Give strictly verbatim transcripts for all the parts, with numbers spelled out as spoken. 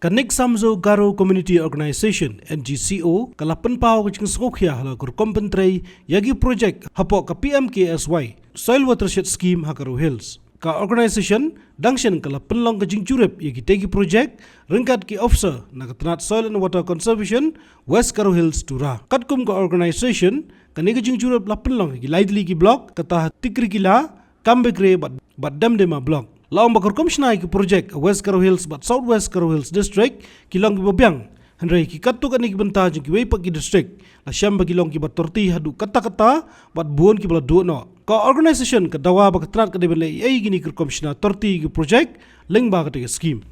Ka Nyikshamjo Garo Community Organization, N G C O, ka la pynpaw ka jingsngewkhia ha la ka rukom pyntrei ïa ki projek hapoh ka P M K S Y Soil Watershed Scheme ha Garo Hills. Ka organization dang shen ka la pynlong ka jingjurip ïa kitei ki projek ryngkat ki officer na ka tnat Soil and Water Conservation, West Garo Hills, Tura. Katkum ka organization, kane ka jingjurip la pynlong ïa ki lai tylli ki block, kata ha Tikrikilla, Kambekre bad, bad Demdema block. La ong ba ka rukom shna ïa ki projek ha West Garo Hills bad South West Garo Hills District ki long kiba biang. Hynrei ki katto katne ki bynta jong kiwei pat ki district la shem ba ki long kiba torti haduh katta katta bad bun kiba la duh noh. Ka organization ka dawa ba ka tnat ka dei ban leh ei ei ïa kine ki rukom shna torti ïa ki projek lyngba kata ka skim.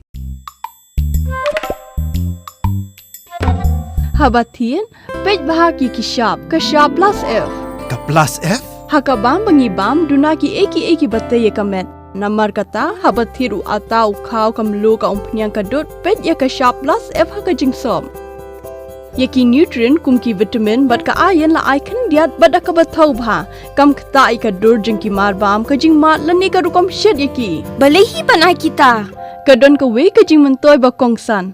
Haba thied, peit bha ïa ki shap, ka shap plus F. Ka plus F? Ha ka bam ba ngi bam, duna kiei kiei kiba tei ïa ka met. Namar kata, haba thied u atta, u khaw, ka mluh, ka umphniang, ka dud, peit ïa ka shap plus F ha ka jingsop. Ïa ki nutrient kum ki vitamin bad ka iron la ai khyndiat bad da kaba thaw bha. Kam ktah ïa ka dur jong ki marbam, ka jingmad lane ka rukom shet ïa ki. Balei hi ban ai kita? Ka don kawei ka jingmyntoi ba kongsan.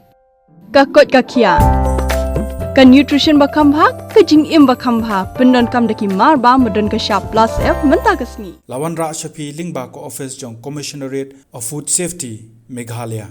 Ka koit ka khiah. Ka nutrition ba kham bha, ka jingim ba kham bha. Pyndonkam da ki marbam ba don ka shap plus F mynta ka sngi. La wanrah sha phi lyngba ka office jong Commissionerate of Food Safety, Meghalaya.